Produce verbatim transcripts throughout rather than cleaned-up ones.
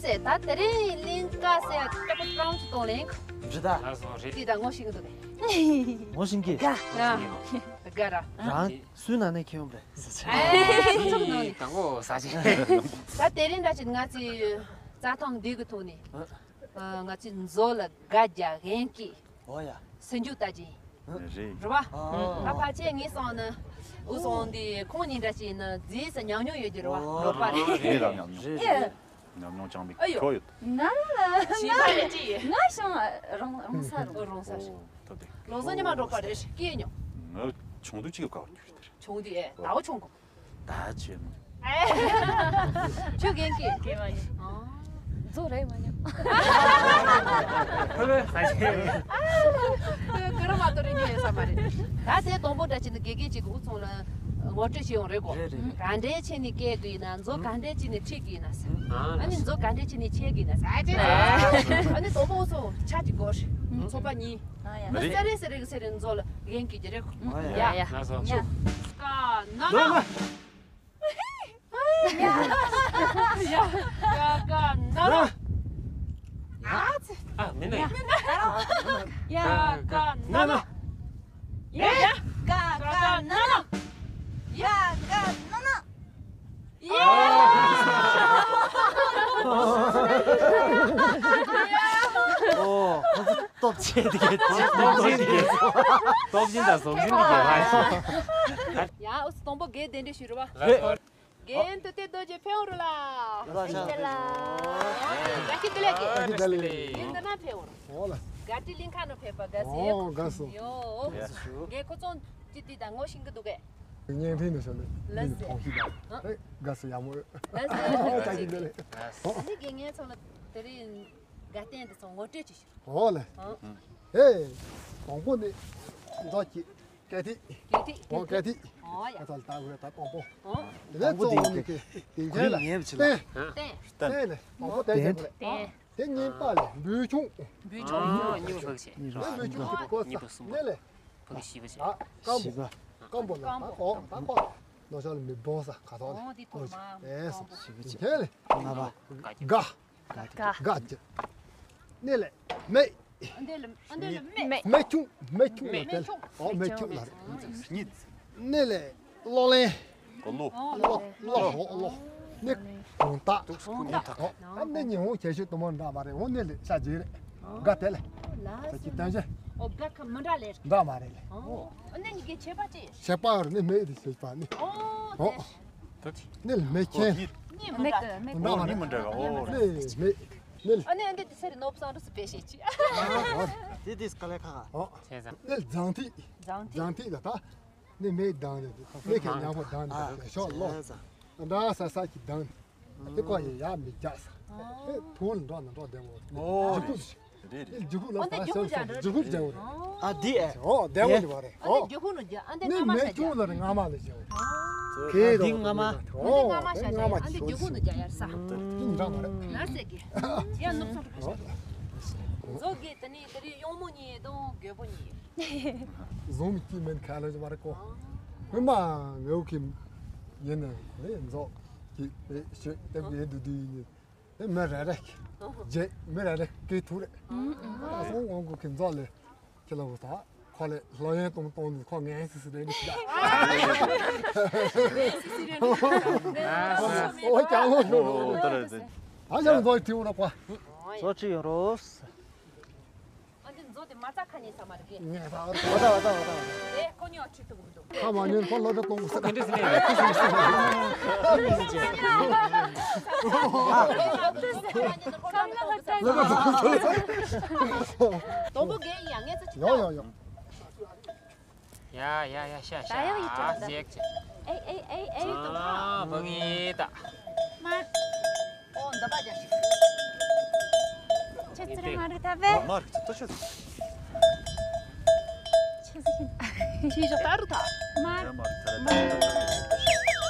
ཟེར་ད་དེ་རིང་གླིང་ཀ་ཟེར་ཀ་ཀ་ཀྲང་ཅི་གཏོང་ལེན། འདྲི་ད། ལགས་སོ་རེད། དེ་ད་ངོ་ཤེས་ཀྱི་འདུག་གས། ངོ་ཤེས་ཀྱི། ཡ། ཡ། དགའ་ར། རང་སུའི་ནང་ནས་ཁྱེར་ཡོང་པ་རེད། ཨེ། ཚོགས་ནང་ནས། དང་པོ་ཟ་ཆེ། ད་དེ་རིང་འདྲ་ཅིག་ང་ཚོའི་རྩྭ་ཐང་འདི་གི་ཐོག་ནས། ཨ། ང་ཚོའི་མཛོ་ལ་སྒ་རྒྱག་ཡན་གྱི། ཨོ་ཡ། སེམས་འགྱུར་ལྟ་ཅིང་། རེད། རེད་བ། ཨ། ད་ཕལ་ཆེར་ངས་སོང་ན། འུ་སོང་འདི་ཁོང་གཉིས་འདྲ་ཅིག་ན་རྫིས་སུ་ཉམས་མྱོང་ཡོད་ཀྱི་རེད་བ། ཨོ། རོགས་པ་རེད། རེད་ར། ཉམས་མྱོང་། ཨེ། ཉམས་མྱོང་ཅང་མི་ཨ་ཡོ། ཁྱོ་ཡོད། ང་ལ་ཞིང་ང་པ་རེད་ཅི། ང་ཞང་རོང་རོང་ས་རོང་། རོང་ས་རེད། ཨོ། ད་དེ། ལོ་སོ་ཉི་མ་རོགས་པ་རེད་སྐྱེས་མྱོང་། ང་ཆུང་དུས་གཅིག་ག་བར་གྱུར་དེ་རེད། ཆུང་དུས་ཨེ་ཟླ་བ་ཆུང་གོ། ད་ཆེ་མོ། ཨེ། ཆུ་རྒན་གྱི། རྒན་མ་ཡིན། ཨོ། མཛོ་རེད་མ་ཉམས། ཕ་བས་ས་ཆེ། ཀུ་རུ་མ་ཏོ་རི་ཉོ་ཡོད་ས་མ་རེད། ད་དེ་དང་པོ་འདྲ་བྱས་ནས་དགེ་རྒན་གཅིག་གིས་འུ་ཚང་ལ་ངོ་སྤྲོད་བྱེད་ཡོང་རེད་གོ། རེད་རེད། ག་འདྲས་བྱས་ནས་སྐྱེས་དགོས་ཡིན་ན། མཛོ་ག་འདྲས་བྱས་ནས་ཁྲིད་དགོས་ཡིན་ན་ཟེར། ཨ་ནི་མཛོ་ག་འདྲས་བྱས་ནས་ཁྲིད་དགོས་ཡིན་ན་ཟེར། ཨ་ནི་དང་པོ་འུ་ཚོ་ཆ་གཅིག་དགོས་རེད། ཚོགས་པ་གཉིས། ཨ་ཡ། མི་སེ་རེ་སེ་རེ་གི་སེ་རེ་མཛོ་ལ་རྒན་གྱི་རྒྱུ་རེད་གོ། ཨ་ཡ། ཡ་ཡ། ལགས་སོ། ཡ། ཀ་ན་ན། ཡ། ཡ་ཀ་ན་ན། ཡ། ཨ་མིན་ན། ཡ་ཀ་ན་ན། ཡ་ཡ། ཀ་ཀ་ན་ན། ཡ་ཀ་ན་ན། ཡ། ཨོ། ཁོ་ཚོ་སྟོབས་ཆེ་དེ་གས། སྟོབས་ཆེན་དེ་གས། སྟོབས་ཆེན་དང་ཟོག་ཆེན་དེ་གས་ལ། ཡ། འུ་ཚོ་དང་པོ་དགེ་གདན་འདྲེན་ཞུ་རུ་བ། རེད། རྒན་དུ་ཏེ་རྡོ་རྗེ་ཕེབས་རུ་ལ། ལ་ཆ། དགའ་སྐྱིད་བདེ་ལེགས་ཀྱི། དགའ་སྐྱིད་བདེ་ལེགས། རྒན་འདི་ན་ཕེབས་རུ། ཨོ་ལ། དགའ་སྤྲོའི་གླིང་ཁ་ནང་ཕེབས་པ་དགའ་སེ། ཨོ་དགའ་སོ། ཡོ། དགའ་སེ་ཞུ། རྒན་ཁོ་ཚོ་ཅི་ཏི་དང་ངོ་ཤེས་ཀྱི་འདུག་གས། བརྙན་འཕྲིན་དུ་ཤོད་ལེ། ལགས་སེ། མི་ལ་ཐོག་ཤིག་དང་། ཨེ་དགའ་སོ་ཡག་མོ། ལགས་སེ། དགའ་སྐྱིད་བདེ་ལེགས། འདི་གི་ངས་ཚང་ལ་དེ་རིང་དགའ་སྟོན་དེ་ཚོ་ངོ་སྤྲོད་ཅིག་ཞུ། ཨོ་ལེ། ཨོ། ཧེ། དང་པོ་ནི་མཛོ་གི་སྐད་ཐིག། སྐད་ཐིག། ཨོ་སྐད་ཐིག། ཨོ་ཡ། ཁ་ཚ་ལྟ་དགོས་ད་དང་པོ། ཨོ། དེ་ནས་གཙོ་བོ་ནི་གི་དེ་རྒྱན་ལ་རྟེན། རྟེན། རྟེན་ལས་དང་པོ་རྟེན་བྱེད་དགོས་རེད། དེ་གཉིས་པ་ལས་འབུལ་ཆུང་། འབུལ་ཆུང་། ཨོ་གཉིས་པ་ཕག་ཆེ། འབུལ་ཆུང་གི་གོ་ས་གཉིས་པ་གསུམ་པ། དེ་ལས་ཕག་གི་བཞི་པ་བྱས། ཨ་སྐམ་པོ། བཞི་པ། སྐམ་པོ་ལ་ད་ཁོ་ད་ཁོ་ནོ་ཤོ་ལ་མི་སྦོ་ས་ཁ་ཐོག་ལ། ཨོ་དེ་ཐོག་མ། ཨེ་སོ། བཞི་པ་བྱས། དེ་ལས་ལྔ་པ། དགའ། དགའ། དགའ་ཅི། ནི་ལས་མེ། འདི་ལ་འདི་ལ་མེ། མེ་ཆུང་། མེ་ཆུང་ལ་མེ་དེ་ལ། ཆུང་། ཨོ་མེ་ཆུང་ལ་རེད། གཉིས། ནི་ལས་གློག་ལན། གོ་ལོ། ཨོ་གློག་གློག་ཨོ་གློག་ནི་གོང་ཐག། དུག་སུ་ཁུ་ནི་ཐག། ཨོ་ཨ་ནི་ཉི་ཧོང་ཁྱད་ཆོས་དུ་མ་འདྲ་མ་རེད། འོ་ནི་ལས་ཤ་རྗེས་རེད། དགའ་དེ་ལས། ལ་ས་ཀྱི་སྟོན་ཆེ། ཨོ་དགའ་ཁ་མི་འདྲ་ལས། འདྲ་མ་རེད་ལས། ཨོ་ཨ་ནི་གཉིས་ཀའི་ཁྱད་པར་ཅི། ཁྱད་པར་ནི་མེ་དེ་ཁྱད་པར་ནི། ཨོ་ཨོ་དེ། ནི་ལས་མེ་ཁྱེན། གཉིས་མི་འདྲ། མེ་གི་མེ་གི་འདྲ་མ་རེད། གཉིས་མི་འདྲ་ག་ཨོ་རེད། ནི་མེ། ནི། ཨ་ནི་ཨ་འདི་དེ་སེར་ནོབ་སང་རུ་སི་པེ་ཤེ་ཅི། དེ་དེ་སྐ་ལེ་ཁ་ཁ། ཨོ། བྱས་ཙང་། ནི་རྫང་ཐིག། རྫང་ཐིག། རྫང་ཐིག་ལ་ད། ནི་མེ་དང་ནི་མེ་ཁེ་ཉང་པོ་དང་ནི་ཤོག་ལོ། བྱས་ཙང་། འདྲ་ས་ས་ཀྱི་དང་། དེ་ཀོ་ཡི་ཡ་མི་རྒྱག་ས། ཨེ་ཐུང་ལ་འགྲོ་ན་འགྲོ་བདེ་མོ། ཨོ་ཇི་ཀུ། རེད་རེད། ནི་ཇི་ཀུ་ལ་ཨ་འདི་ད་ཇི་ཀུ་ཤོག་ཇི་ཀུ་རྒྱག་རེད། ཨ་འདི་ཨེ། ཨོ་བདེ་མོ་ཇི་བ་རེད། ཨ་འདི་ཇི་ཀུ་ནུ་རྒྱག་ཨ་འདི་ནི་རྔ་མ་མེ་ས་ཀྱུ་རྒྱག་ལ་རེད་རྔ་མ་ལ་ཇི་བ། ཨོ། ཁེ་རོ། འདི་རྔ་མ། ཨོ། ཨ་འདི་རྔ་མ་ཤ་ཨ་འདི་ཇི་ཀུ་ནུ་རྒྱག་ཡར་ས། ཨ་འདི་འདྲ་མ་རེད། ང་ཟེར་གི། ཡ་ནུབ་སོང་། ཨོ། ཟོ་གི་དེ་ནི་དེ་རིང་གཡོག་མོ་གཉིས་དང་རྒད་པོ་གཉིས། ཟོ་མི་སྐྱིད་མེད་ཁ་ལ་ཇི་མ་རེད་ཀོ། ཨོ། ཧུན་མ་ངའུ་ཁི་ཡིན་ནི་ལས་མཛོ་གི་ཨེ་ཤོད་ལྟ་བུ་ཡིན་དུ་དུ་ཡིན། དེ་མི་རེ་རེ་རྗེས་མི་རེ་རེ་སྐད་ཐུག་རེད། ཨ་སོང་དབང་གོ་ཁི་མཛོ་ལས་ཁྱི་ལ་བུ་ད་ཁོ་ལས་ལྷོ་ཡན་གཏོང་གཏོང་ནི་ཁོ་ངན་སི་སི་རེད་ནི་ཁྱི། ཨོ་ཀྱང་ལོ་ཤོ་ལོ། ཨ་ཞང་མཛོ་ཁྲིའུ་རོགས་པ། མཛོ་ཁྲིའུ་རོགས། ཨ་འདི་མཛོ་དེ་མ་རྩ་ཁ་ཉེ་ས་མ་རེད། ངས་ཧ་གོ། ཨོ་ད་ཨོ་ད་ཨོ་ད། ཨེ་ཁོ་ཉོ་ཁྲིད་ཐུབ་ཀྱི་འདུག་ཁ་མ་ཉན་ཁོ་ལོ་ད་གཏོང་དགོས་ས། དེ་འདྲ་ཟེར་ནས་ཁུ་སིམ་སིམ། དང་པོ་རྒན་ཡིན་ཡང་ངས་ཚོ་ཅི། ཡོ་ཡོ་ཡོ། ཡ་ཡ་ཡ་ཤ་ཤ། ད་ཡག་ཡིན་ཅག་ཟེག་ཅེ། ཨེ་ཨེ་ཨེ་ཨེ། ཨ་བ་གི་ད། མར། ཨོ་འདི་པ་རྒྱ་ཞིག་ཆེ་ཚེ་རིང་མ་རིག་ཐབས་པས། མ་རིག་ཚེ་ཏོ་ཆེ། ཆེ་ཚེ་ཤིན། ཆེ་ཞོག་ད་རུ་ཐ། མར། མ་རིག་ཐ་ར་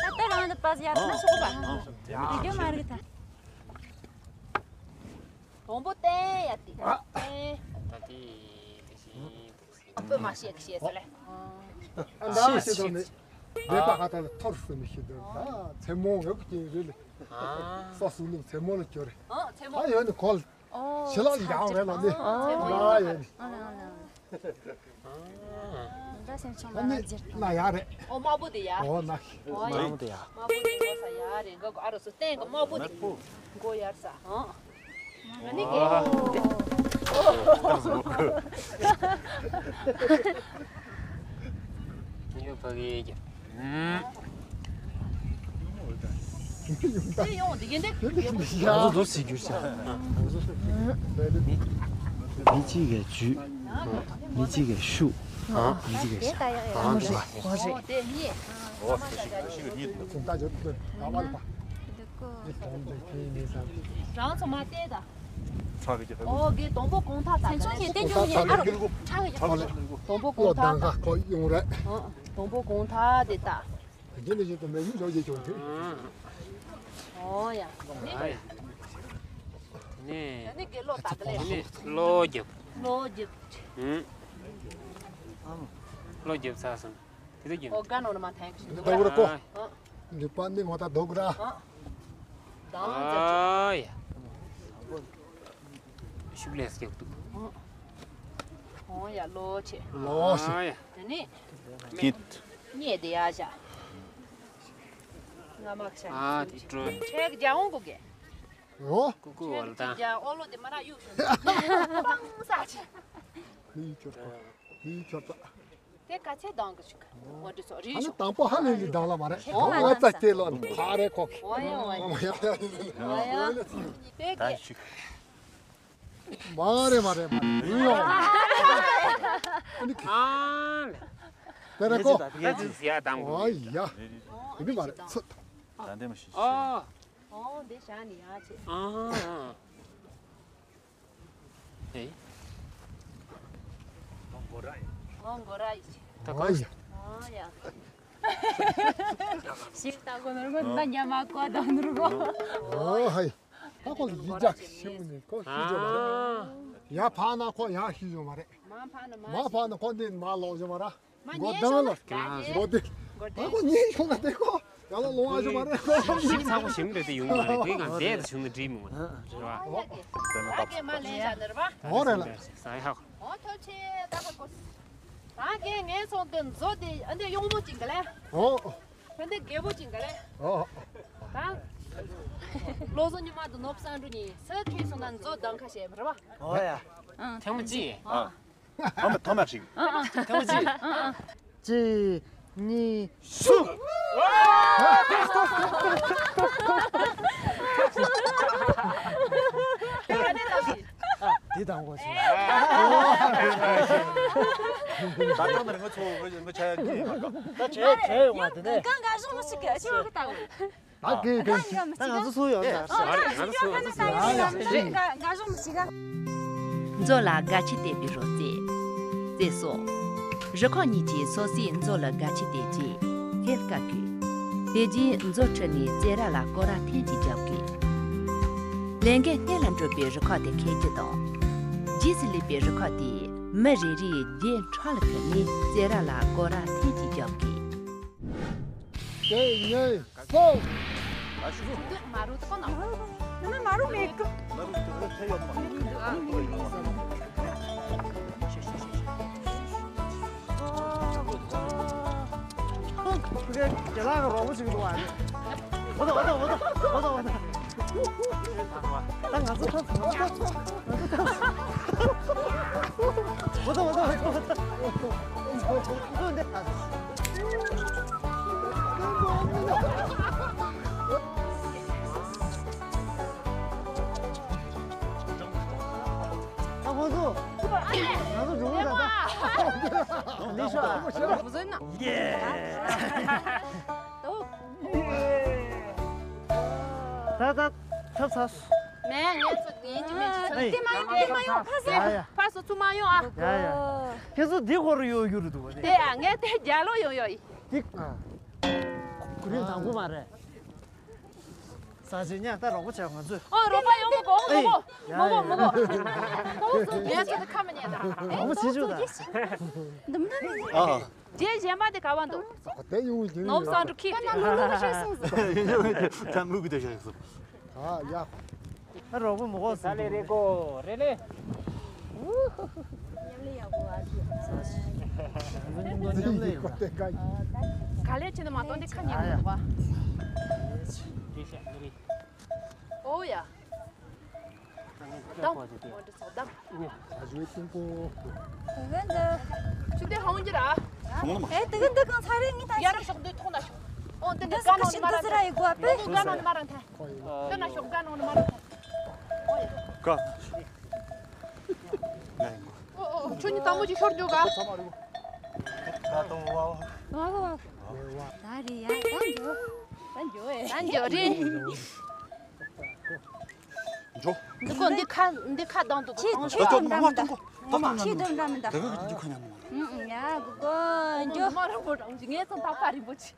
ད་ད་ད་རང་ད་པ་ཡར་ན་ཤོག་པ། དེ་རྒྱུ་མ་རིག་ཐ། དང་པོ་བསྟན་ཡ་ཏི། བསྟན། ད་ཏི་དེ་བཞིན་དུ་སྲིད། སྤོས་མ་ཤེས་ཀྱི་ཤེས་ཟེར་ལེ། ཨ་འདྲ་ཤེས་དང་ནི། བདེ་པ་ཧ་ད་ལ་ཐོར་སུ་མི་ཤེས་དོན་ད་མཚན་མོ་འོག་གི་རི་ལ་ ཨ། ས་སུ་ལུག་མཚན་མོ་ལ་སྐྱོར་རེད། ཨ། མཚན་མོ། ཨ་ཡོད་ནི་གོལ། ཨོ། ཞི་ལག་ལ་ཡང་རེད་ལ་ནི། ཨོ། མཚན་མོ་ལ་ཡོད་ནི། ཨ་ལ་ཨ་ལ། ད་སེམས་ཆུང་མ་ལ་ན་ཡག་རེད། ཨོ་དམར་པོ་དེ་ཡ། ཨོ་ན། ཨོ་ཡ། དམར་པོ་དེ་ཡ། དམར་པོ་དེ་མགོ་ས་ཡ་རེད། མགོ་ཨ་རོ་སུ་སྟེང་གི་དམར་པོ་དེ། དམར་པོ། མགོ་ཡར་ས། ཨོ། ཨ་ནི་གེ། ཨོ། ཉོ་ཕ་གི་རྒྱབ། དེ་ཡོང་དེ་གན་དེ། ང་ཚོ་ཟོ་སི་རྒྱུ་ཤ། མི་གཅིག་གིས་ཇུས། མི་གཅིག་གིས་ཤུགས། མི་གཅིག་གིས་ཤ། ཨོ་དེ་གཉིས། རང་ཚོ་མ་བལྟས་ད། ཨོ་གི་དང་པོ་གོང་ཐག་ད། སེམས་ཆུང་གིས་བསྟན་སྐྱོང་གི་ཨ་རོ་ཁྲག་གི་ལོ་དང་ཁ་ཁོ་ཡོང་རེད། ཨོ་དང་པོ་གོང་ཐག་དེ་ད། རྒྱུན་ལས་བཞིན་དུ་མེ་ཡིན་ལོ་རྒྱས་བྱུང་དུས། ཨོ་ཡ། ནི། ནི། ནི་དགེ་ལོ་ད་དེ་ལས། ནི་ལོ་རྒྱབ། ལོ་རྒྱབ། ཨུམ། ལོ་རྒྱབ་ཚར་སོང་། དེ་ཚོ་རྒྱབ། ཨོ་ག་ནོ་ན་མ་ཐན་གི་ཞིག་འདུག་ད་གུ་ར་ཀོ། ཨ། འདི་པ་ནི་ངོ་ད་དོ་གུ་ར། ཨ། དང་ལོ་རྒྱབ། ཨ་ཡ། ཤུགས་ལས་སྐྱོབ་འདུག་ཨོ་ཡ་ལོ་ཆེ། ལོ་ཆེ། ཨ་ཡ། དེ་ནི། ཀིད། ཉེ་དེ་ཡ་བཞག་ང་མ་ཤ། ཨ་དེ་སྤྲོ། ཁྲེག་རྒྱ་འོང་གོ་གེ། ཨོ། ཀུ་ཀུ་ཁྲེག་འོལ་དང་། རྒྱ་ཨོ་ལོ་དེ་མ་ར་གཡུག་ཤོག་སྤང་ས་ཆེ། མི་ཁྱོད་པ། མི་ཁྱོད་པ། དེ་ག་ཚད་འདང་གི་ཆུག་འོ་དེ་ཚོ་རེད་ཨ་ནི་ཤོག་དང་པོ་ཧ་ལས་ལི་འདང་ལ་མ་རེད། ཁྱེད་ཨོ་ང་ཚ་སྐྱེ་ལོ་ནི་ཕ་རེ་ཁོག་ཨོ་ཡ་ཨོ་ཡ། ཨོ་ཡ། དེ་གི། མ་རེད་མ་རེད་མ་རེད། ཨ་ནི་ཨ་ལེ། དེ་རེད་ཀོ། ད་ཅི་ཟེར་ཡ་དང་པོ། ཨ་ཡ། དེ་མི་མ་རེད་ཚོད། ད་འདི་མ་ཤི་ཤི། ཨ། ཨོ་འདི་ཞག་ནི་ཡ་ཆེ། ཨ། ཨེ། ཨོ་མགོ་ར་ཡི། ད་ཨ་ཡ། ཨ་ཡ། ཞིག་ད་གོ་ནོར་གོ་ད་ཉ་མ་གོ་ད་ནོར་གོ། ཨོ་ཧའི། ད་ཁོ་ལ་ཡིད་འཇགས་ཤིང་ནས་ཁོ་ཤི་རྒྱུ་མ་རེད། ཡ་ཕ་ན་ཁོ་ཡ་ཤི་རྒྱུ་མ་རེད། མ་ཕ་ན་མ་མ་ཕ་ན་ཁོ་འདི་མ་ལོག་རྒྱུ་མ་རེད། མ་མགོ་ཉེ་ཤོག་ལ་ལ་མགོ་དེ་མགོ་ད་དེ་ཁོ་ཉེ་ཤོག་ལ་དེ་ཁོ་ཡ་ལ་ལོང་བ་རྒྱུ་མ་རེད། ཤིང་ཚ་པོ་ཞིམ་རེད་དེ་ཡོང་མ་རེད། དེ་གང་ཟས་དེ་བྱུང་ནས་འགྲིག་མི་འོང་རེད་བ། ཨོ་དེ་ན་ད་ད་གེ་མ་ལེན་བྱ་ནི་རེད་བ། ཨོ་རེད་ལ། ས་ཡ་ཧ། ཨོ་ཐོབ་ཆེ་ད་ཧ་གོ། ད་གེ་ངའི་ཚོགས་འདི་མཛོ་དེ་ཨ་འདི་གཡོག་མོ་ཅིག་ག་ལེ། ཨོ། ད་འདི་རྒད་པོ་ཅིག་ག་ལེ། ཨོ། ད། བློ་བཟང་ཉི་མ་དང་ནོར་བུ་སང་འགྲོ་གཉིས་སུ་ཁེལ་སོང་ན་མཛོ་གདང་ཁ་བྱས་པ་རེད་བ། ཨོ་ཡ། ཨང་། ཐེངས་མ་གཅིག་ཨ། ཐོམ་ཐོམ་ཡག་ཞིག་ཨང་ཨང་། ཐེངས་མ་གཅིག་ཨང་ཨང་། གཅིག་གཉིས། ཤུ། དེ་དང་གོ་ཆུ། ད་ལྟ་མར་ང་ཚོ་ང་ཆ་ཡག་གི་ད་བྱས་བྱས་ཡོང་བ་དེ་ནས། གང་ག་གཞུང་མི་ཞིག་གི་ཨ་ཆི་བ་གི་ལྟ་གི། ད་གི་གི་ད་ང་ཚོ་སུ་ཡོང་ད། ང་ཚོ་སུ་ཡོང་ད། ང་ཚོ་སུ་ཡོང་ད། མཛོ་ལ་སྒ་ཆས་སྟེར་བའི་རོ་རྩེ། རྩེ་སོ། རུ་ཁག་གཉིས་ཀྱིས་སོ་སོའི་མཛོ་ལ་སྒ་ཆས་སྟེར་རྗེས་ཧེལ་བཀའ་བཀོད། དེ་རྗེས་མཛོ་ཁྲིད་ནས་རྩེ་ར་ལ་སྐོར་ར་ཐེངས་གཅིག་རྒྱག་དགོས། ལས་འགན་སྣེ་ལ་འགྲུབ་པའི་རུ་ཁག་དེ་འཁེལ་རྒྱུ་དང་། རྗེས་སུ་སླེབས་པའི་རུ་ཁག་དེས་མི་རེ་རེའི་རྗེས་ཁྲ་ལ་ཁུར་ནས་རྩེ་ར་ལ་སྐོར་ར་ཐེངས་གཅིག་རྒྱག་དགོས། དེ་ཡིན་སོ། མ་རུ་དཀོན་ནོ། ནི་མ་རུ་མེད་གི། ཁྱེད་ལ་རོགས་པ་ཞིག་འདུག་ཨ། འོ་ད་འོ་ད་འོ་ད་འོ་ད་འོ་ད། ད་ང་ཚོ་ཐབས་ང་ཚོ་ཐབས། འོ་ད་འོ་ད་འོ་ད། འོ་འདི་ཨ། ད་ཁོང་ཚོ། ང་ཚོ་འགྲོ་གི་ད་ད། ལེགས་ཤོག་ཨ། བཟོས་ན། ཡེ། ད་ད་ཐབས་ཚར་སོང་། མེད་ངས་ཚོ་ཡིན་གྱི་མིན་གྱི་ཚོ། དེ་མ་ཡོང་དེ་མ་ཡོང་ཁ་ཟས། ཡ་ཡ། ཕར་སོ་ཚུར་མ་ཡོང་ཨ། ཡ་ཡ། ཁྱེད་ཚོ་འདི་སྐོར་ཡོད་རྒྱུ་རེད་འདུག་བ་དེ། དེ་ཡ་ངས་དེ་རྒྱ་ལོ་ཡོང་ཡོད་ཡིན། འདི་ཨ། གུ་རིན་དང་པོ་མ་རེད། ས་ཆེན་ཉག་ད་རོགས་པ་བྱས་ང་ཚོས། ཨོ་རོགས་པ་ཡོང་གི་གོ་མོ་གོ་མོ་གོ་མོ་གོ། ངས་ཚོ་ཁ་མི་ཉན་ད། རོགས་པ་བྱེད་ཆོག་ད། འདི་མི་ནི། ཨ། རྗེས་གཞན་པ་དེ་ག་བ་འདུག་དེ་ཡོང་གི་ནོབ་སང་འགྲོ་ཁི། ད་མུ་གུ་དེ་ཤ་ཡག་སོ། ཨ་ཡ། ཨ་རོགས་པ་མོ་གོ་ས་ལེ་རེ་གོ་རེ་ལེ། མཉམ་ལས་ཡག་པོ་ཨ་ཅེ། མཉམ་ལས་ཡག་པོ། ག་ལེ་ཆེ་ནི་མ་གཏོགས་འདི་ཁ་ཉན་མི་འདུག་བ། ཨོ་ཡ། དམ། འོ་འདི་ཚོ་དམ། ཨ་ཇུའི་ཏིང་པོ། དེ་ག་འདི། ཆུ་དེ་ཧོང་གི་ར། ཨེ་དེ་ག་འདི་གང་ཚ་རེ་ངི་ད། ཡར་ཤོག་འདི་ཐོག་ན་ཤོག་ཨོ་འདི་འདི་འདི་ག་ནང་ནི་མ་ར་ཐལ། འདི་ག་ནང་ནི་མ་ར་ཐལ། འདི་ན་ཤོག་ག་ནང་ནི་མ་ར་ཐལ། ཨོ་ཡ། ཀ། ང་ཡིན་གོ། ཨོ་ཨོ་ཁྱོད་ནི་དམ་པོ་ཅིག་ཤོར་འགྱོ་ག་ད་རེད་ཡ་ད་འགྱོ། ད་འགྱོ་ཨེ། ད་འགྱོ་རེད། འགྱོ། འདི་ཀོ་འདི་ཁ་འདི་ཁ་གདང་དུ་ཁྱི་གདང་ཁྱི་དུ་འདྲ་མི་འདྲ། ཁྱི་དུ་འདྲ་མི་འདྲ། ད་གི་འདི་ཁ་ཉམས་མ། ཡ་གོ་གོ་འགྱོ། མ་ར་པོ་རང་ངས་ཚང་ཐག་པ་རིན་པོ་ཆེ།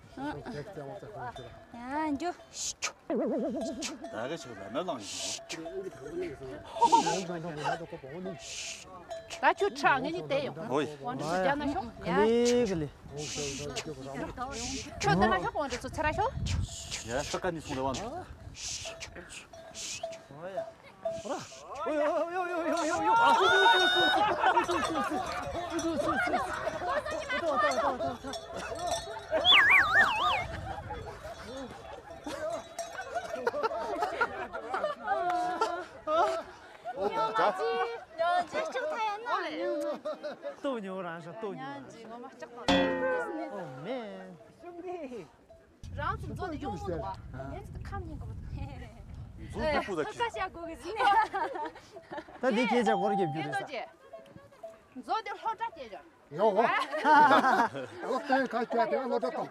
ཡ་འགྱོ། ད་གི་ཆུ་ལ་མེ་ལང་ཡིན། ད་ཆུ་ཁྲག་ངས་ནི་དེ་ཡོང་། ཨོ་ཡ། ཝང་ཀྲི་ཚོ་རྒྱ་ན་ཤོག་ཡ། ཁ་ལི་ཁ་ལི། ཁྱོད་འདི་ན་ཤོག་ཝང་ཀྲི་ཚོ་ཚེ་ར་ཤོག་ཡ་ཤ་ཀ་ནི་སོང་རེ་ཝང་ཀྲི། ཨོ་ཡ། ཨོ་ཡ། ཨོ་ཡ། ཨོ་ཡ། ཨོ་ཡ། ཨོ་ཡ། ཨོ་ཡ། ཉོན་ཅིག་ཉོན་ཅིག་ལྕགས་ཐག་ཡ་ན། ལྟོ་ཉོ་རང་ཤ་ལྟོ་ཉོ། ཉོན་ཅིག་ངོ་མ་ལྕགས་ཐག་ཡ། ཨོ་མེན། རང་ཚོ་མཛོ་དེ་ཡོང་མི་འདུག་བ། ངས་ཚོ་ཁམ་ཉན་གོ། མཛོ་དེ་པུ་ད་ཁ་ཁ་ཤ་གོ་གི་ཟིན་ནས། ད་འདི་སྐད་ཆ་སྐོར་གྱི་བརྒྱུད་རེད་ས། མཛོ་དེ་ལྷོ་བྲག་སྐད་ཆ། ཡོ། ཨོ་ཏེ་ཁ་ཁ་ཏེ་ལོ་ཏོ། ཏོ་ཏོ་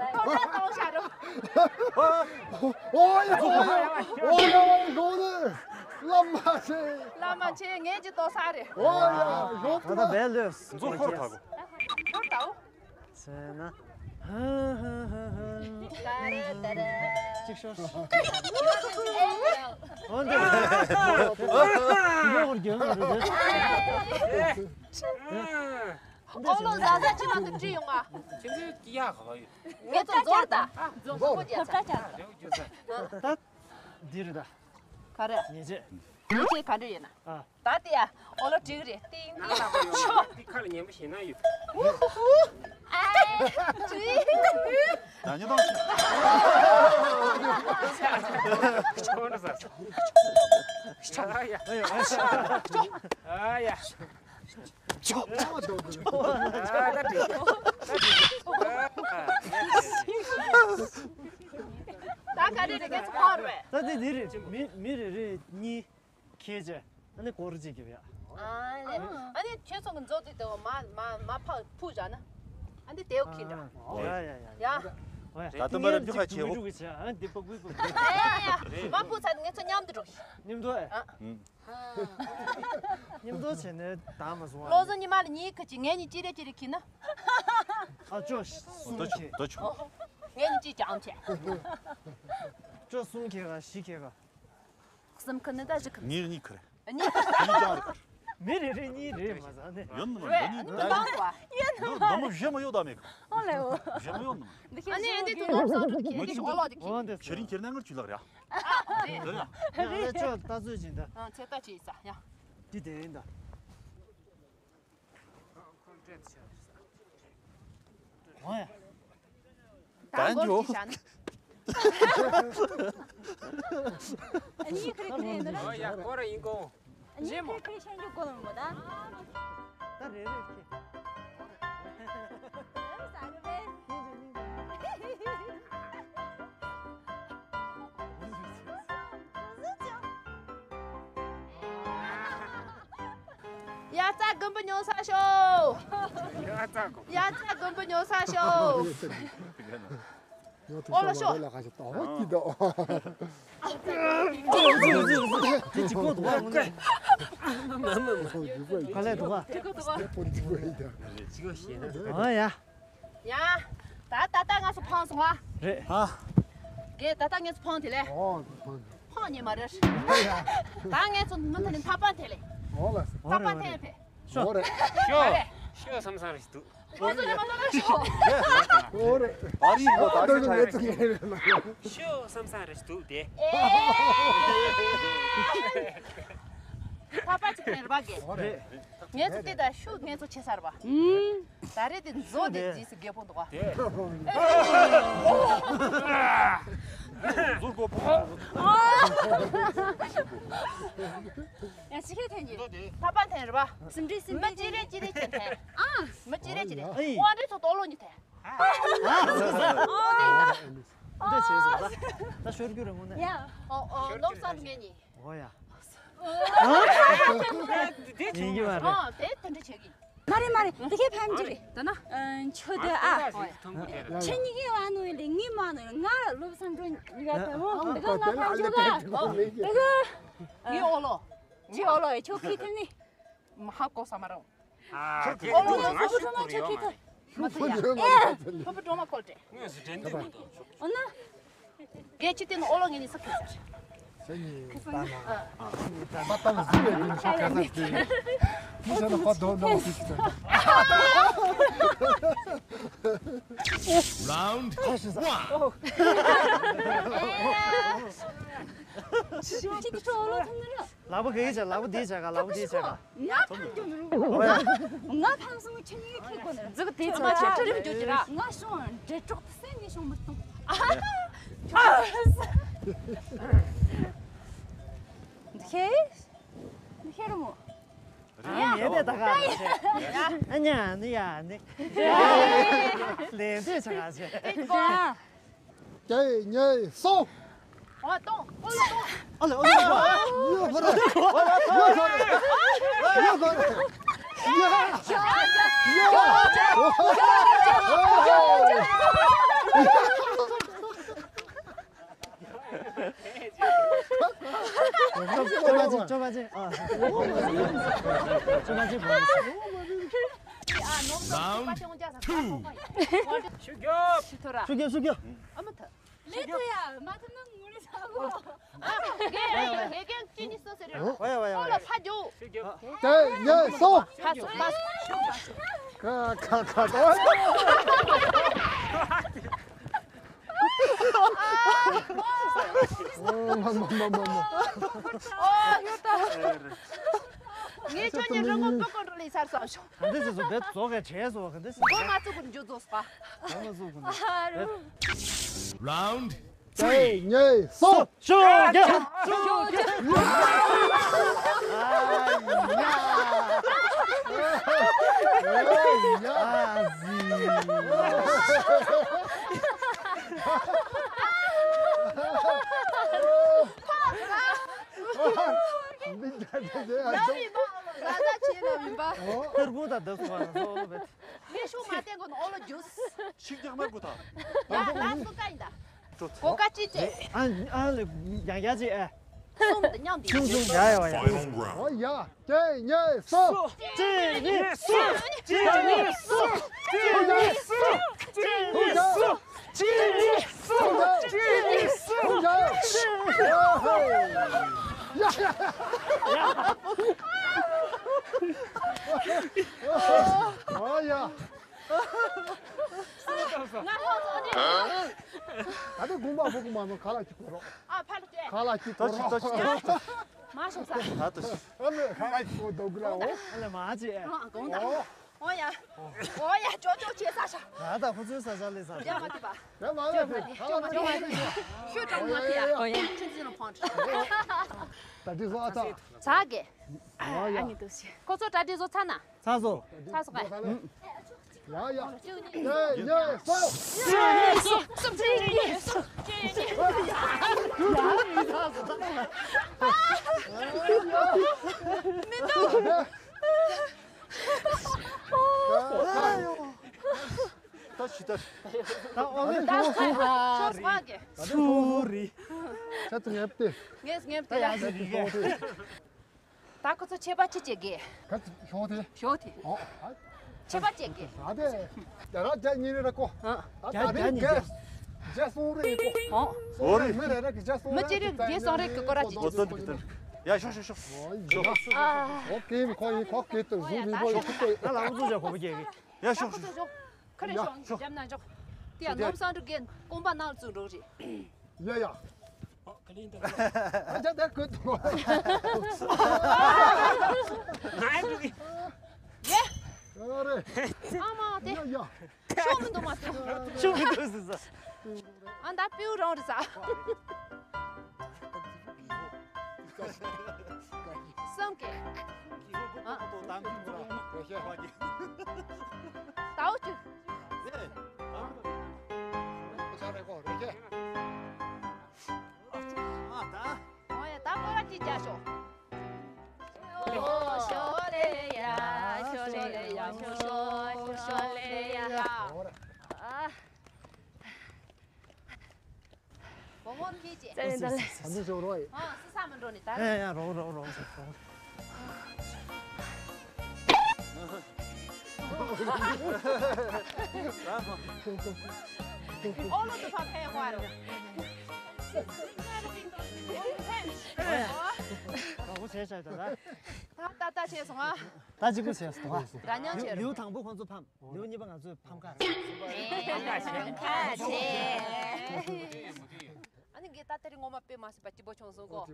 ཤ་རོ། ཨོ་ཡ་ཨོ་ཡ་ཨོ་ཡ་ལོ་ལེ། བླ་མ་ཆེ། བླ་མ་ཆེ་ངས་ཅི་ཏོ་ས་རེ། ཨོ་ཡ་ལོ་ཏོ། ད་ད་བེལ་ལོས། མཛོ་ཧོར་ཐག་གོ། ཧོར་ཐག་གོ། སེ་ན། ཧ་ཧ་ཧ་ཧ། ད་རེ་ད་རེ། ཅིག་ཤོར། འོན་ཏེ། ཡོར་རྒྱང་རེད། ཨོ་ལོ་ཟ་ཟ་ཅི་ལ་དུ་བྲིས་ཡོང་ང་། ཁྱེད་ཚོའི་སྐྱིད་ཡག་ག་པར་ཡོད། ངེད་ཚོ་མཛོར་ད། མཛོར་པོ་རྒྱ་ཚ། ད་འདི་རེད་ད། ག་རེ། ཉེས་ཆད། ཉེས་ཆད་ག་འདྲ་ཡོད་ན། ཨ། ད་དེ་ཡ། ཨོ་ལོ་འགྲིག་རེད། ཏིང་ཏིང་ལ་ཤོ། འདི་ཁ་ལ་ཉན་པ་ཞིག་ན་ཡོད། ཨ་ཧུ་ཧུ། ཨ་ཙི། ད་ཉོ་དང་། ཆོག་འགྲོ་ས། ཆོག་ཨ་ཡ། ཨ་ཡ། ཨ་ཡ། ཆོག་ཨ་ད་འགྲིག་ཨ་ད་འགྲིག་ད་ག་རེ་རེད། ངས་ཚོ་ཕར་རེད། ད་དེ་འདི་རེད། མི་མི་རེ་རེ་གཉིས། ཁྱེད་ཀྱིས་ཨ་ནི་སྐོར་གཅིག་རྒྱབ་ཡ། ཨ་ནི་ཨ་ནི་ཁྱེད་ཚོ་གི་མཛོ་དེ་དེ་མ་མ་མ་ཕ་ཕུ་བཞག་ན། ཨ་ནི་དེའོ་ཁྱི་འདྲ། ཡ་ཡ་ཡ་ཡ། ད་ལྟ་མ་རབས་ཀྱི་ཁ་ཆེའོ། ཨ་ནི་དེ་པ་པུ་པུ། ཡ་ཡ་ཡ། མ་ཕུ་ཚར་ངེད་ཚོ་མཉམ་དུ་འགྲོ། མཉམ་དུ་ཨེ། ཨ། མཉམ་དུ་བྱས་ནས་ད་མ་སོང་བ། བློ་བཟང་ཉི་མ་ལ་གཉིས་ཁ་ཅིག་ངེད་གཉིས་ཅི་རེ་ཅི་རེ་ཁྱི་ན། ཨ་ཅོ་གསུམ་ཁྱེད། ངེད་གཉིས་ཅི་ཅང་བྱས། ཅོ་གསུམ་ཁྱེད་ག་བཞི་ཁྱེད་ག་གསུམ་ཁ་ནི་ད་བཞི་ཁ། ངེད་གཉིས་ཁ་རེད། གཉིས། གཉིས་ཀྱང་རེད། མི་རེ་རེ་གཉིས་རེད་མ་ཟ་ནས། ཡོད་ནི་མ་ཡིན་ནི་ད་ཡིན། ནོ་མོ་བཞི་མ་ཡོད་ད་མེད་ག། ཨོ་ལེ་འོ། བཞི་མ་ཡོད་ནི་མ། ཨ་ནི་འདི་དུ་ནོར་སོང་དུ་ཁྱེད་ཀྱི་ཨོ་ལོ་དུ་ཁྱེད། ཁྱེད་རིང་ཁྱེད་ནང་ངར་ཆུ་ལག་རེད། ཨ་རེད། རེད་ཡ། ཡ་ལེ་ཆོ་ལྟ་ཚོད་ཅིག་ད། ཨ་ཚེ་ལྟ་ཅིག་ས་ཡ། འདི་དེ་ཡིན་ད། ཨོ་ཡ། ད་འགྱོ། ཨ་ནི་ཁ་རེ་ཁ་རེ་ཡིན་ན། ཨོ་ཡ་ཀོ་ར་ཡིན་གོ། ཨ་ནི་ཁ་རེ་ཁ་རེ་ཤན་རྒྱུ་གོ་ལ་མོ་ད། ད་རེ་རེ་ཁེ། ཨ་ས་གི་བེ། ཡ་ཙ་དགོན་པ་ཉོ་ས་ཤོག་ཡ་ཙ་དགོན་པ། ཡ་ཙ་དགོན་པ་ཉོ་ས་ཤོག་ཨོ་ལོ་ཤོག་དེ་ཅི་གོ་དུ་བ། ག་ལེ་དུ་བ། ཅི་གོ་དུ་བ། ཨ་ཡ། ཡ། ད་ད་ད་ང་ཚོ་ཕང་སོང་ཨ། རེད། ཨ། གེ་ད་ད་ང་ཚོ་ཕང་དེ་ལས། ཨོ་ཕང་། ཐོག་ཉེ་མ་རེད། ད་ངས་ཚོ་མུ་མཐུད་ནས་ཐག་པ་འཐེན་ལེ། འོ་ལ། ཐག་པ་འཐེན་ཕེ། ཤོ། འོ་རེད། ཤོ། ཤོ་བསམ་བསམ་རེད་འདུག་ཁོ་ཚོ་ཉེ་མ་ལ་ཤོ། འོ་རེད། ཨ་རི་གོ་ད་ཤོ་ཆ་རེད། ཤོ་བསམ་བསམ་རེད་འདུག་དེ། ཐག་པ་ཅིག་འཐེན་རེད་པ་གེ། འོ་རེད། ངས་ཚོ་དེ་ད་ཤུ་ངས་ཚོ་ཆེ་སར་བ། ད་རེད་དེ་མཛོ་དེ་རྗེས་སུ་རྒད་པོ་འདུག་བ། ཟུར་གོ་པོ། ཡ་ཕྱི་ཁའི་ཐན་གྱི་ཐག་པ་འཐེན་རེད་བ། སིམ་འདྲི་སིམ་འདྲི། མི་ཅི་རེད་ཅི་རེད་ཅི་འཐེན། ཨ། མི་ཅི་རེད་ཅི་རེད། ཨ་ཡི། དབང་འདྲི་ཚོ་ཏོ་ལོ་ཉི་ཐེ། འདི་བྱས་སོང་ད། ད་ཤོར་རྒྱུ་རེད་མོ་ནས། ཡ། ཨོ་ཨོ་ནོར་སར་ངས་ཉི། འོ་ཡ། ཡིན་གྱི་མ་རེད། ཨ་དེ་དེ་འདྲ་བྱེད་ཀྱི། མ་རེད་མ་རེད། དེ་གའི་ཕམ་གྱི་རེད། ད་ན། ཨ་ཆོ་དེ་ཨ། ཁྱེད་གཉིས་ཀའི་བ་ནོ་ཡིན་ལེ་ངའི་མ་ནོ་ཡིན། ང་སློབ་སང་འགྲོ་གཉིས་ཀ་དེ་མོ་དེ་ག་ང་ཕམ་གྱི་ལ། དེ་ག་ངའི་ཨོ་ལོ། ངའི་ཨོ་ལོ་ཡ་ཆོ་ཁི་ཐེ་ནི། མ་ཧ་གོ་ས་མ་རོ། ཨ་ཁྱེད་ཨོ་ལོ་ང་ལོ་ཤུགས་ཁོ་རེ་ཡོད་མ་རེད། མ་ཐུ་ཡ། ཕོ་བུ་སྒྲོལ་མ་ཀོལ་ཏེ། ངོས་སུ་དྲན་འདུག་མ་གཏོགས། འོ་ན། རྒན་ཅི་སྟེ་ནི་ཨོ་ལོ་ངེད་གཉིས་སུ་ཁེལ་ཟེར། ཁེལ་སོང་ནི། ཨ། ད་ལྟ་བཟི་བའི་རྒྱུན་ཆགས་ག་ས་ཟི། མི་བྱས་ན་ཁ་རྡོ་འདྲ་བ་ཞིག་ཟེར། Round one. ཅི་སྟེ་ཁྲོ་ཨོ་ལོ་ཐུང་ནི་རེད། ལག་པ་ག་གི་བྱ། ལག་པ་འདིའི་བྱ་ག་ལག་པ་འདིའི་བྱ་ག་ང་ཕམ་གྱི་མི་རུང་། ང་ཕམ་སོང་ཁྱེད་གཉིས་ཁེལ་དགོས་ནི། འཛུགས་དེའི་ཚོ་ཆེ་ཁྲིམ་རྒྱུ་ཅི་ར། ང་ཤོང་འདྲེ་གྲོགས་དུ་སེམས་ནས་ཤོང་མི་གཏོང་། ཧེ། ཧེ་རུ་མོ། ཡེ་ནས་ད་ག་ཨ་ཉ་ནི་ཡ་ནི། ལས་འདོད་ཆ་ག་ཆེ། ཡ། གཅིག་གཉིས་གསུམ། ཨོ་གཏོང་། ཨོ་ལ་གཏོང་། ཨ་ལ་ཨོ་ལ་ཨོ་ལ། ཡོ་གོ་རེ། ཡོ་གོ་རེ། ཡོ་གོ་རེ། ཡ། ཡ། ཅོ་མ་ཅི། ཅོ་མ་ཅི། ཨ། ཅོ་མ་ཅི། Round two. ཤུ་རྒྱབ། ཤུ་རྒྱབ། ཤུ་རྒྱབ། ཨ་མ་ཐ། ལས་ཐུ་ཡ། མ་ཐུ་ན་ངུ་རེ་ས་གོ། ཨ། ངས་ངས་ངས་ཀྱང་ཅི་ནི་སོ་ཟེར་རེད། ཨོ་ཡ་ཨོ་ཡ་ཨོ་ཡ། ལ་ཕ་ཇོ། ཤུ་རྒྱབ། དེ་ངས་སོ། ཕ་སོ་ཕ་སོ། ཁ་ཁ་ཁ་ཏོ། ཨོ་མ་མ་མ་མ་མ། ཨོ་ཡོད་ད། ངས་ཁྱོད་ཉིད་རང་ངོ་ཏོ་ཀོན་ཀྲོལ་ལས་ཚར་སོང་ཤོག་ག་འདྲ་ཟེར་སོ་བེད་རྫོགས་ག་བྱས་སོ་ག་འདྲ་ཟེར། མགོ་མ་བཙུགས་པར་འཇུ་རྫོགས་པ། མགོ་མ་བཙུགས་པར་འཇུ། Round three. ཉེ་སོ། ཤོ་རྒྱ། ཤོ་རྒྱ། ཨ་ཡ། ཨ་ཡ། ཨ་ཟི། མི་འདྲ་འདྲ་ཡ། ལབ་ཡིན་པ། ལ་ཟ་བྱེད་ལབ་ཡིན་པ། ཨོ། ཐར་གུ་ད་འདི་སོང་ཨ་སོ་ལོ་བེད། ངས་ཤུགས་མ་བསྟན་གོ་ནོ་ཨོ་ལོ་རྒྱུས། ཤིག་རྒྱག་མ་དགོས་ད། ཡ་ལ་སུ་ཀ་ཡིན་ད། གོ་ཀ་ཅི་ཅེ། ཨ་ཨ་ལེ་ཡང་ཡ་ཅི་ཨ། གསུམ་དུ་མཉམ་དུ། ཆུང་ཆུང་ཡ་ཡ་ཡ། Final round. ཨོ་ཡ། གཅིག་གཉིས་གསུམ། གཅིག་གཉིས་གསུམ། གཅིག་གཉིས་གསུམ། གཅིག་གཉིས་གསུམ། གཅིག་གཉིས་གསུམ། གཅིག་གཉིས་གསུམ། གཅིག་གཉིས་གསུམ། ཡ་ཡ། ཨོ་ཡ། ང་ཧོ་ཙོ་ནི། ད་ནི་དགོངས་པ་ཧོ་གུ་མ་མ་ག་ལ་ཅིག་གོ་རོགས། ཨ་ཕ་ལ་ཅེ། ག་ལ་ཅིག་གོ་རོགས། མ་ཤོང་ས། ད་ལྟ་ཤི། ཨ་མེ་ག་ལ་ཅིག་གོ་དོ་གུ་ལ་འོ། ཨ་ལེ་མ་ཅེ། ཨ་དགོངས་ད། ཨོ་ཡ། ཨོ་ཡ་ཅོ་ཅོ་ཅེ་ས་ཤ། ད་ད་ཁོ་ཚོའི་ས་ཆ་ལས་ས་ཆ། ཡ་མ་ལེ་ཡ་མ་ལེ། ཅོ་མ་ཅོ་མ་ཅོ་མ་ཅོ། ཤོད་ཀྲང་མ་ཏི་ཡ། ཨོ་ཡ། ཆུན་ཅི་ལ་ཕོན། ད་དེ་སོ་ཨ་ཚ། ཚ་གེ། ཨོ་ཡ། ཨ་ནི་དུ་ཤི། ཁོ་ཚོ་གྲ་སྒྲིག་བཟོ་ཚར་ན། ཚར་སོང་། ཚར་སོང་ཨ། ཡ་ཡ། ཡ་ཡ། སོ། མི་འདུག་ད་ཤི་ད། ད་ཨོ་མེ་ད་ཤོག་ཧ་ཤོག་ཧ་གེ། ཚུ་རི། ཆ་ཚུ་ངེབ་ཏེ། ངེས་ངེབ་ཏེ་ཡ། ད་ཁོ་ཚོ་ཆད་པ་ཅི་བྱེད་དགོས། ག་ཤོག་དེ། ཤོག་དེ། ཨོ། ཆད་པ་བྱེད་དགོས། ཨ་དེ། ད་ར་ཇ་ཉིན་རེ་ར་ཀོ། ཨ། ད་ད་རེ་གེ། རྒྱ་སོང་རེད་གོ། ཧོ། སོང་རེད། མི་རེ་རེ་གི་རྒྱ་སོང་མི་རེད་གཅིག་རེ་རྒྱ་སོང་རེད་གི་སྐོར་ར་ཅིག་ཨོ་ཏོ་འགྲིག་ཏོ་འགྲིག་ཡ་ཤོག་ཤོག་ཤོག་ཤོག་ཨ། ཨོ་ཀེ་མི་ཁོ་ཡིན་ཁོ་ཀེ་ཏོ་ཟུ་རི་བོ་ཡིན་ཁོ་ཏོ། ང་ལ་ཨུ་ཚུགས་བྱ་གོ་བ་རྒྱལ་གི་ཡ་ཤོག་ཤོག་ཤོག་ཁ་རེ་ཤོག་ཤོག་རྒྱབ་ན་ཤོག་དེ་ཡ་ནོམ་སང་འགྲོ་གེ་ཀོང་པ་ནང་ལ་བཙུགས་འགྲོ་རེད། ཡ་ཡ། ཨ་ཅག་དེ་ཁོས་ཐུག་ཡེ། ཨ་རེ། ཨ་མ་དེ། ཡ་ཡ། ཤོག་མི་འདུག་མ་ཐུག་ཤོག་མི་འདུག་ཟེར་ས། ཨ་ད་པིའུ་རང་རེད་ས། སེམས་ཀྱི། ཨ། ད་འུ་ཅུ། ཨོ་ཡ་ད་ཀོ་ར་ཅི་རྒྱ་ཤོག་ཤོ་ལེ་ཡ་ཤོ་ལེ་ཡ་ཤོ་ཤོ་ཤོ་ལེ་ཡ། ཨ། བུ་མོ་ཁྱེད་ཀྱིས། ཙེ་རེ་འདི་ལ། ཨ་ནི་ཞོག་རོགས་ཡིན། ཨ་སི་ས་མི་འགྲོ་ནི་ད། ཡ་ཡ་རོགས་རོགས་རོགས་རོགས། ཨོ་ལོ་དུ་ཕ་ཕེ་ཧོ་རོ། ག་གོ་བྱས་བྱས་ད་ད། ད་ད་ད་བྱས་སོང་ཨ། ད་གཅིག་པུ་བྱས་སོང་ཨ། ར་ཉང་བྱས་རོ། ལེའུ་དང་པོ་ཁོང་ཚོ་ཕམ། ལེའུ་གཉིས་པ་ང་ཚོས་ཕམ་ཁ། ཕམ་ཁ་བྱས། ཨ་ནི་ངས་ད་ལྟ་རི་ངོ་མ་དཔེ་མ་སྲིད་པ་སྐྱིད་པོ་བྱུང་སོང་གོ།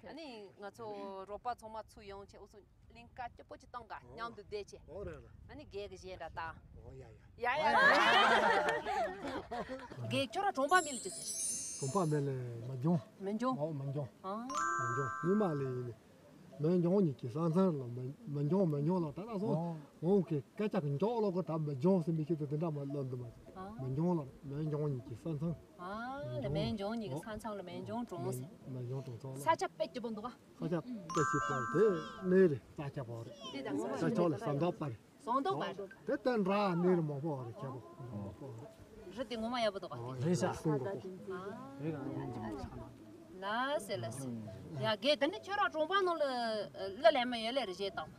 ཨ་ནི་ང་ཚོ་རོགས་པ་ཚང་མ་ཚུར་ཡོང་བྱས་འུ་ཚོ་གླིང་ཁ་སྐྱིད་པོ་ཅིག་གཏོང་ག་མཉམ་དུ་བསྡད་བྱས། ཨོ་རེད་རེད། ཨ་ནི་རྒན་གྱི་གཞས་འདྲ་བཏང་། ཨོ་ཡ་ཡ། ཡ་ཡ་ཡ། རྒན་ཁྱོད་ར་གྲོང་པ་མི་ལ་ཅི་ཟེར། གྲོང་པ་མི་ལ་མ་འགྱོང་། མི་འགྱོང་། ཨོ་མ་འགྱོང་། ཨ། མ་འགྱོང་ཡུལ་མ་ལ་ཡིན། མི་འགྱོང་ཉིད་ཀྱི་ས་མཚམས་ལ་མི་མི་འགྱོང་མི་འགྱོང་ལ་ད་ལྟ་སོང་། འོང་གི་སྐད་ཆ་གི་འཇོག་ལོག་གི་ད་མི་འགྱོང་ཟེར་མི་ཤེས་དུ་དེ་འདྲ་མ་ལབ་འདུག་མ། མི་འགྱོང་ལ་མི་འགྱོང་ཉིད་ཀྱི་ས་མཚམས། ཨ་ལ་མི་འགྱོང་ཉིད་ཀྱི་ས་མཚམས་ལ་མི་འགྱོང་གྲོང་ཟེར། མི་འགྱོང་གྲོང་ཚོ་ལ། ས་ཆ་དཔེ་སྐྱིད་པོ་འདུག་ག་ས་ཆ་དཔེ་སྐྱིད་པོ་དེ་གནས་རེད་ས་ཆ་པོ་རེད། དེ་དང་ས་ཆ་ལ་ཟམ་ཐོག་པ་རེད། ཟམ་ཐོག་པ་རེད། དེ་ལྟར་འདྲ་གནས་རེད་མང་པོ་རེད་ཁྱེད་པོ། རི་དེ་ངོ་མ་ཡག་པོ་འདུག་ག་རེད་ཤག་གསུང་གོ་གོ། རི་ག་ཡིན་ཅི་མ་ཆགས་ན། ལ་སེ་ལ་སེ། ཡ་རྒན་དེ་ནི་ཁྱོད་རང་གྲོང་པ་ནང་ལ་གླུ་ལེན་མི་ཡོད་ལེ་རེ་བྱེད་དང་།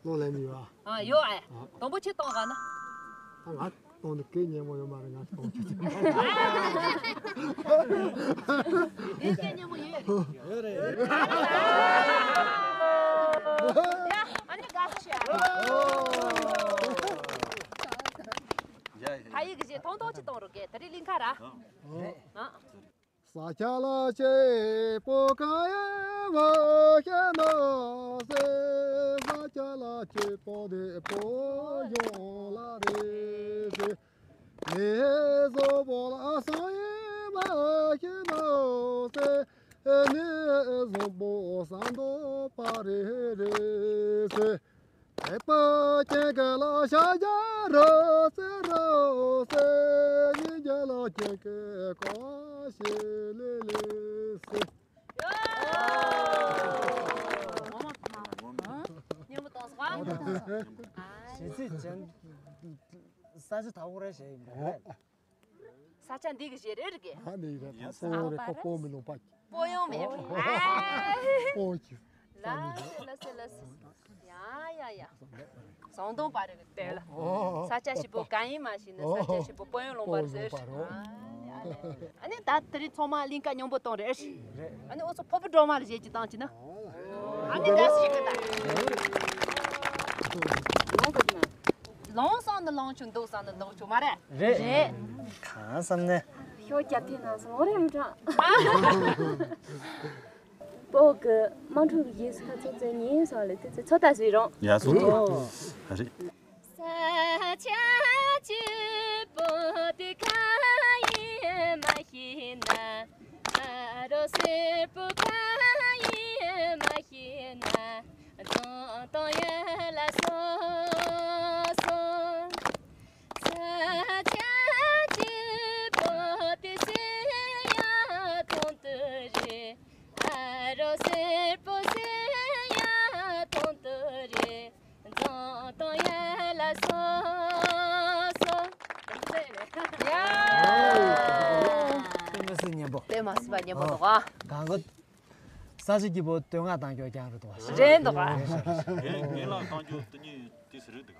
གླུ་ལེན་མི་ཡོད་ཨ། ཨ་ཡོད་ཨ། དང་པོ་ཁྱེད་གཏོང་ག་ན། ད་ང་གཏོང་ནི་སྐད་སྙན་མོ་ཡོད་མ་རེད་ང་གཏོང་ཆུ་ཆུ། ངའི་སྐད་སྙན་མོ་ཡོད་རེད། ཡོད་རེད། ཡ་ཨ་ནི་དགའ་ཤོག་ཤག་ཡ་ཡ། ཕ་ཡིག་གི་རྗེས་ཐོང་ཐོང་ཅིག་གཏོང་རོགས་གས་ད་རེས་གླིང་ཁ་ར། ཨ། ས་ཆ་ལ་སྐྱིད་པོ་གང་ཡིན་མ་ཤེས་ནོ་སེ། ས་ཆ་ལ་སྐྱིད་པོ་བདེ་པོ་ཡོང་ལ་རེ་སེ། ནི་བཟང་པོ་ལ་སང་ཡིན་མ་ཤེས་ནོ་སེ། ནི་བཟང་པོ་སང་དོ་པ་རེ་རེ་སེ། ཨེ་པ་ཀྱེ་ག་ལ་ཤ་རྒྱ་རོ་སེ་རོ་སེ་ཉི་རྒྱ་ལ་ཀྱེ་ཀེ་ཀོ་ཤེ་ལེ་ལེ་སེ། སྙན་པོ་གཏོང་སོང་ཨ། ཞེ་ཚིག་ཅན་ས་ཆ་དག་པོ་རེད་ཞེས་ཡིན་པ་རེད། ས་ཆ་འདི་གི་གཞི་རེད་རེད་གི། ཨ་ནི་རེད་ད་སོ་རེད་ཁོ་པོ་མི་ལུང་པ། པོ་ཡོང་མེད། པོ་གི། ལ་ལ་སེ་ལ་སེ། ཡ་ཡ་ཡ། ཟང་དོང་པ་རེད་གི་དེ་ལ། ས་ཆ་ཞིག་པོ་གང་ཡིན་མ་ཤེས་ན་ས་ཆ་ཞིག་པོ་པོ་ཡོང་ལུང་པ་རེད་ཟེར། ཨ་ནི་ད་དེ་རིང་ཚང་མ་གླིང་ཀ་སྙོམས་པོ་གཏོང་རེད། ཨ་ནི་འུ་ཚོ་ཕོ་བུ་སྒྲོལ་མ་ལ་བཞེས་ཀྱི་བཏང་ཅི་ན། ཨ་ནི་དགའ་སི་ཞིག་གི་ད། ལོང་བསམ་ནི་ལོང་ཆུང་འདུག་བསམ་ནི་འདུག་ཆུང་མ་རེད། རེད། རེད། གང་བསམ་ནས། ཤོ་རྒྱབ་ཐེངས་ནང་སོང་རེད་མི་གྲངས། པོ་གི་དམངས་ཁྲོད་ཀྱི་རྗེས་སུ་ཁ་ཚོགས་ཚེ་ཉིན་སོང་ལས་དེ་ཚེ་ཚོ་ལྟ་སུའི་རོང་། ཡ་སོ་ཐོ། ཨ་རེད། ས་ཆ་སྐྱིད་པོ་དེ་གང་ཡིན་མ་ཤེས་ན། ཨ་རོ་སེར་པོ་གང་ཡིན་མ་ཤེས་ན། རྫོང་དང་ཡུལ་ལ་སོང་སོང་། ས་ཆ་སྐྱིད་པོ་དེ་སུ་ཡང་མཐོང་དུ་རེད། ཨ་རོ་སེར་པོ་སུ་ཡང་མཐོང་དུ་རེད། རྫོང་དང་ཡུལ་ལ་སོང་སོང་། ཡ། དཔེ་མ་སྲིད་སྙན་པོ། དཔེ་མ་སྲིད་པ་སྙན་པོ་འདུག་ཨ། གང་གོ། ས་ཆ་སྐྱིད་པོ་བསྟོད་བསྔགས་བཏང་རྒྱུ་རྐྱང་རེད་འདུག་བ། རེད་འདུག་ཨ། ངན་ངན་ལགས་བཏང་རྒྱུ་དེ་ཉིད་དེ་སུ་རེད་འདུག་ག་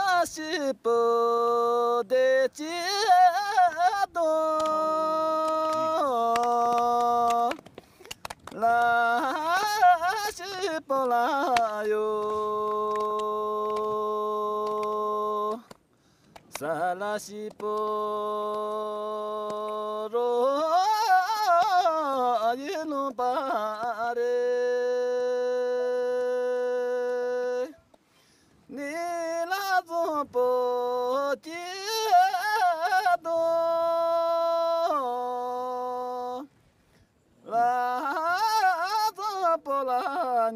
ལ་ཤི་པོ་དེ་ཅི་དོ། ལ་ཤི་པོ་ལ་ཡོ། ས་ལ་ཤི་པོ་རོ་ཡི་ལུང་པ་རེ། ནི་ལ་ཙོང་པོ་སྐྱེ་དོ། ལ་ཙོང་པོ་ལ་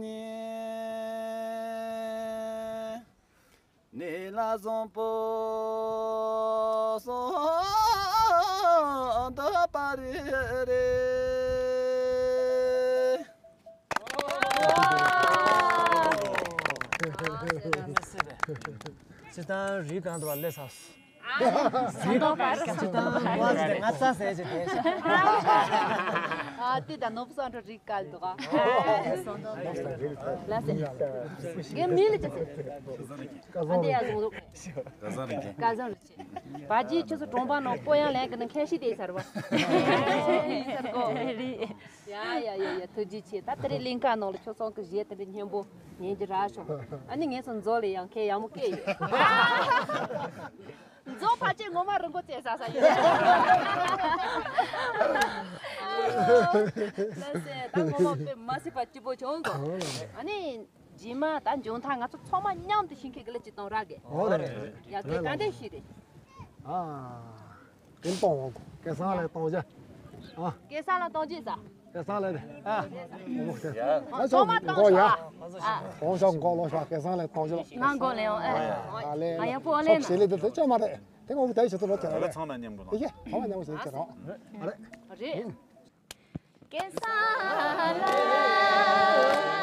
ཉེ། ནི་ལ་ཙོང་པོ་སོང་དོ་པ་རེ་རེ། སྤྱིར་བཏང་རི་སྒང་དུ་བ་སླེབས་ཚར། རི་སྒང་དུ་བ་སླེབས་ཚར། ང་རྩྭ་ཟས་ཀྱི་དེ་ཞིག་ཨ་ཏི་ད་ནོར་བུ་སང་འགྲོ་རི་སྐལ་འདུག་ཨ། ལ་སེ། ངའི་མིང་ལ་ཅི་ཟེར། ཨ་འདི་ཡ་བཟུང་འདུག་སྐལ་བཟང་རིན་ཆེན། སྐལ་བཟང་རིན་ཆེན། བ་ཇི་ཁྱོད་ཚོ་གྲོང་པ་ནང་སྤོ་ཡང་ལེན་གི་ནི་མཁན་ཤི་དེ་ཟེར་བ། ཟེར་གོ། ཡ་ཡ་ཡ་ཡ། ཐུགས་རྗེ་ཆེ། ད་དེ་རིང་གླིང་ཁ་ནང་ལ་ཁྱོད་ཚང་གི་གཞས་དེ་འདྲ་སྙན་པོ་ཉན་གྱི་རག་བྱུང་། ཨ་ནི་ངས་སོ་མཛོ་ལ་ཡང་ཁྱེད་ཡག་མོ་སྐད་ཡོད། མཛོ་ཕལ་ཆེར་ངོ་མ་རི་མགོ་བཙལ་ས་ས་ཡོད། ལགས་སེ། ད་ངོ་མ་དཔེ་མ་སྲིད་པ་སྐྱིད་པོ་བྱུང་གོ། ཨ་ནི་རྗེས་མ་ད་འབྱུང་ཐང་ང་ཚོ་ཚང་མ་མཉམ་དུ་ཤིང་ཁའི་གི་ལ་ཅིག་གཏོང་རག་གི། ཨོ་རེད། ཡ་དེ་ག་འདྲས་ཤིག་རེད། ཨ། དེ་གཏོང་འོང་གོ། སྐལ་བཟང་ལ་གཏོང་རྒྱུ། ཨ། སྐལ་བཟང་ལ་གཏོང་རྒྱུ་ས། སྐལ་བཟང་ལ་རེད། ཨ། ཨོ་ཁེ། ཨ་ཚང་མ་གཏོང་ཤོག་ཨ། ཨ། གཏོང་ཤོག་འགོ་ལོག་ཤོག་སྐལ་བཟང་ལ་གཏོང་རྒྱུ། ང་འགོ་ལེན་འོང་ཨ། ཨ་ལེ། ཨ་ཡག་པོ་ཨ་ལེ་ན། ཞེ་ལེ་དེ་དེ་ཅོ་མ་རེད། དེ་ངོ་བོ་ད་ཡི་ཆེད་དུ་ལོག་ཁྱེད་རང་རེད། ཚང་མ་མཉམ་པོ་ལོག་དེ་ཁེ་ཚང་མ་མཉམ་པོ་ཞེ་ཁྱེད་རང་། ཨ་རེད། རེད། སྐལ་བཟང་ལ།